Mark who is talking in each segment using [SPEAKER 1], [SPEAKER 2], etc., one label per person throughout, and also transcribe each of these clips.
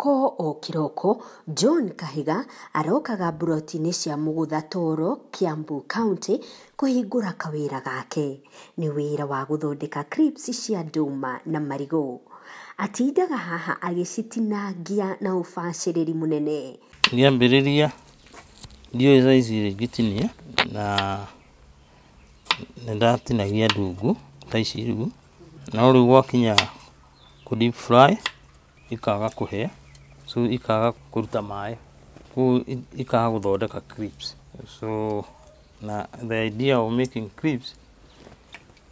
[SPEAKER 1] Kĩroko o kĩroko, John Kahiga arokaga mburoti-inĩ cia Mũgũtha Toro, Kiambu County kũhingũra kawĩra gake. Nĩ wĩra wa gũthondeka crisps cia ndũma na marigũ. Atindaga haha agĩcitinangia na ũbacĩrĩri mũnene.
[SPEAKER 2] Ngĩambĩrĩria ndiũĩ size iria ingĩtinia na nĩndatinagia ndungu ta ici rĩu, no rĩu gwakinya kũ deep fry ikaga kũhĩa, so ikaga kũruta maĩ, koguo ikaga gũthondeka crisps. So na the idea of making crisps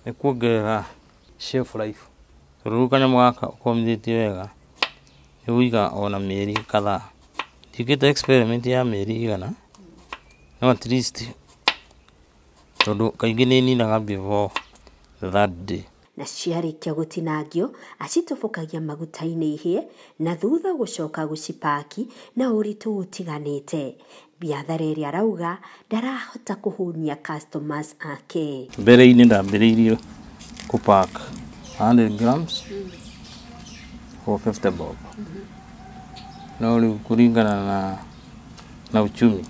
[SPEAKER 2] nĩ kuongerera shelf life, tondũ rĩu kanyamũ gaka ũkomithĩtie wega nĩ ũgũikara ona mĩeri kadhaa. Ndiĩkĩte experiment ya mĩeri igana, no at least tondũ kaingĩ nĩ ninaga before the third day.
[SPEAKER 1] Na ciarĩkia gũtinangio acitobokagia maguta-inĩ ihĩe na thutha gũcoka gũcipaki na ũritũ ũtiganĩte. Biathara ĩrĩa arauga ndarahota kũhũnia customers ake.
[SPEAKER 2] Mbere-inĩ ndambĩrĩirie kũ pack 100 grams for 50 bob. No rĩu kũringana na uchumi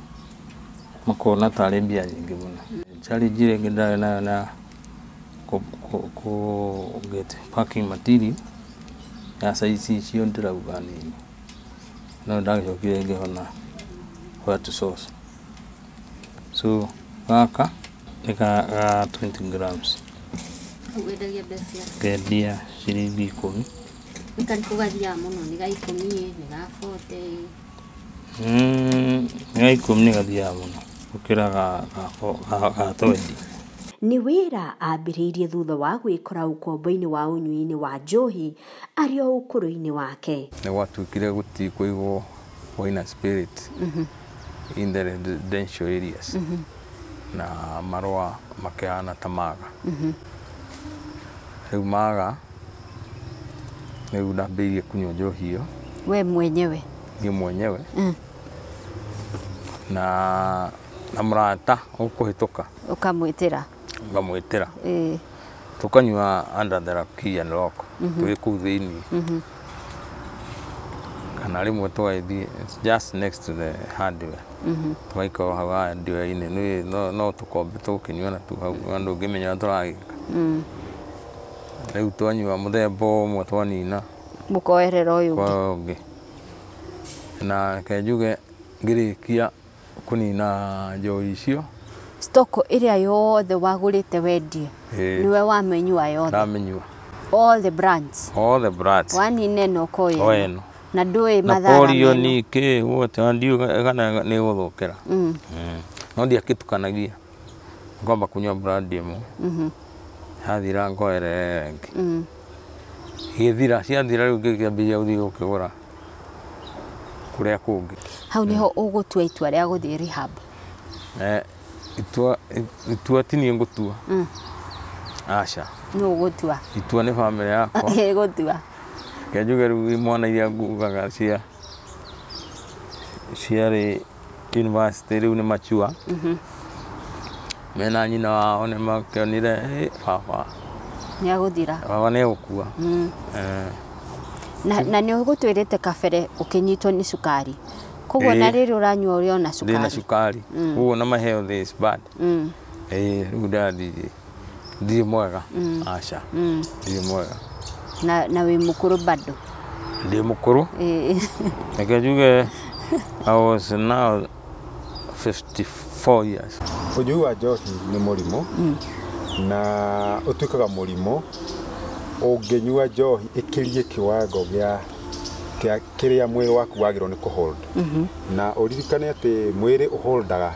[SPEAKER 2] makona tarĩ mbia nyingĩ mũno. Challenge ĩrĩa ĩngĩ ndarĩ nayo na kũ get packing material ya size icio ndĩrauga nini, no ndagĩcokire ngĩona where to source. So gaka nĩ ga 20 grams.
[SPEAKER 3] Wendagia mbeca?
[SPEAKER 2] Ngendia ciringi 10.
[SPEAKER 3] Nĩ karĩkũ gathiaga mũno? Nĩ ga 10, nĩ ga 40?
[SPEAKER 2] Nĩ ga 10 nĩ gathiaga mũno gũkĩra ga 20.
[SPEAKER 1] Nĩ wĩra ambĩrĩirie thutha wa gwĩkora ũkombo-inĩ wa ũnyui-inĩ wa njohi arĩ o ũkũrũ-inĩ wake.
[SPEAKER 4] Nĩ gwatuĩkire gũtikũigwo wine and spirit in the residential areas, na marũa makĩhana ta maga. Rĩu maga rĩu ndambĩrĩirie kũnyua njohi ĩyo.
[SPEAKER 3] We mwenyewe?
[SPEAKER 4] Niĩ mwenyewe na mũrata ũkũhĩtũka.
[SPEAKER 3] Ũkamwĩtĩra?
[SPEAKER 4] Ngamwĩtĩra. Tũkanyua under the key and lock twĩ kũu thĩinĩ, kana rĩmwe tũgagĩthiĩ, it's just next to the hardware, tũgaikara hau hardware-inĩ no tũkombe tũgũkĩnyua na tu hau ndũngĩmenya ũrĩa tũragĩka. Rĩu twanyua mũthemba ũmwe twanina,
[SPEAKER 3] mũkoerera ũyũ ũngĩ.
[SPEAKER 4] Kwa ũngĩ. Na reke njuge ngĩrĩkia kũnina njohi icio,
[SPEAKER 3] Stock ĩrĩa yothe wagũrĩte wendie, nĩwe wamĩnyua yothe?
[SPEAKER 4] Ndamĩnyua.
[SPEAKER 3] All the brands?
[SPEAKER 4] All the brands.
[SPEAKER 3] Wanina ĩno ũkoya
[SPEAKER 4] O
[SPEAKER 3] ĩno.
[SPEAKER 4] Ĩno.
[SPEAKER 3] Na ndũĩ
[SPEAKER 4] na
[SPEAKER 3] mathara
[SPEAKER 4] polio
[SPEAKER 3] meno.
[SPEAKER 4] Nĩ kĩ wote ndiũĩ kana nĩ gũthũkĩra. No ndiakĩtukanagia, ngomba kũnyua brand ĩmwe, yathira ngoerera ĩngĩ. Igĩthira, ciathira rĩu ngĩkĩambĩrĩria gũthiĩ gũkĩgũra kũrĩa kũngĩ.
[SPEAKER 3] Hau nĩho ũgũtua itua rĩa gũthiĩ rehab?
[SPEAKER 4] Itua ti niĩ ngũtua. Aca.
[SPEAKER 3] Nũ ũgũtua?
[SPEAKER 4] Itua nĩ bamĩrĩ yakwa.
[SPEAKER 3] Ĩgũtua.
[SPEAKER 4] Reke njuge rĩu imwana iria ngugaga cia ciarĩ university rĩu nĩ machua mena nyina wao nĩ makĩonire, "Ĩ, baba
[SPEAKER 3] nĩ agũthira.
[SPEAKER 4] Baba nĩ egũkua."
[SPEAKER 3] Na nĩ ũgũtwĩrĩte kabere ũkĩnyitwo nĩ cukari, koguo na rĩrĩ ũranyua ũrĩ ona
[SPEAKER 4] ndĩ na
[SPEAKER 3] cukari.
[SPEAKER 4] Cukari, koguo na my health is bad. Ĩĩ, rĩu ndathiĩ ndirĩ mwega, aca, ndirĩ mwega.
[SPEAKER 3] Na wĩ mũkũrũ bado.
[SPEAKER 4] Ndĩ mũkũrũ. Reke njuge I was now 54 years.
[SPEAKER 5] Ũnyui wa njohi nĩ mũrimũ, na ũtuĩkaga mũrimũ ũngĩnyua njohi ĩkĩrie kĩwango gĩa kĩrĩa mwĩrĩ waku wagĩrĩirwo nĩ kũhold. Na ũririkane atĩ mwĩrĩ ũholdaga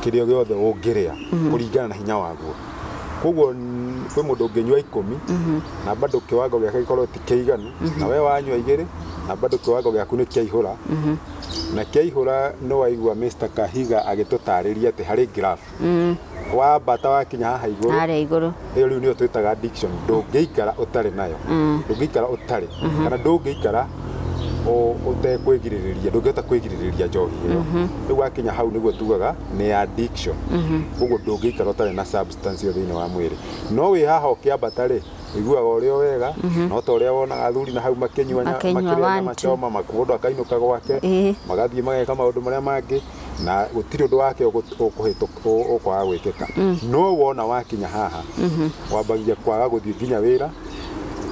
[SPEAKER 5] kĩrĩa gĩothe ũngĩrĩa kũringana na hinya waguo. Koguo kwĩ mũndũ ũngĩnyua 10 na bado kĩwango gĩake gĩkorwo ti kĩiganu, na we wanyua 2 na bado kĩwango gĩaku nĩ kĩaihũra. Na kĩaihũra nĩ waigua Mr. Kahiga agĩtũtarĩria atĩ harĩ graph wambata wakinya haha igũrũ.
[SPEAKER 3] Harĩa igũrũ.
[SPEAKER 5] Ĩyo rĩu nĩyo twĩtaga addiction. Ndũngĩikara ũtarĩ nayo, ndũngĩikara ũtarĩ, kana ndũngĩikara Ũtekwĩgirĩrĩria, ndũngĩhota kwĩgirĩrĩria njohi ĩyo. Rĩu wakinya hau nĩguo tugaga nĩ addiction. Koguo ndũngĩikara ũtarĩ na substance ĩyo thĩinĩ wa mwĩrĩ. No wĩ haha ũkĩambata rĩ, ũiguaga ũrĩ o wega, no ta ũrĩa wonaga athuri na hau makĩnyua
[SPEAKER 3] Makĩnyua
[SPEAKER 5] makĩrĩa
[SPEAKER 3] one,
[SPEAKER 5] nyama
[SPEAKER 3] two.
[SPEAKER 5] choma, mũndũ akainũka gwake, magathiĩ mageka maũndũ marĩa mangĩ, na gũtirĩ ũndũ wake ũkwaga gwĩkĩka. No wona wakinya haha, wambagia kwaga gũthiĩ nginya wĩra,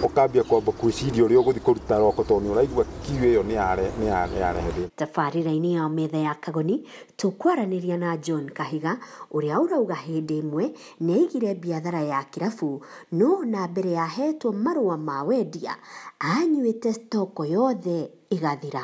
[SPEAKER 5] ũkambia kwamba kwĩciria ũrĩa ũgũthiĩ kũruta roko, tondũ nĩ ũraigua kiu ĩyo nĩ yarehe thĩna.
[SPEAKER 1] Tabarĩra-inĩ ya metha ya Kagoni tũkwaranĩria na John Kahiga ũrĩa ũrauga hĩndĩ ĩmwe nĩ aigire biathara ya kĩrabu, no na mbere ya ahetwo marũa ma wendia anyuĩte stoko yothe ĩgathira.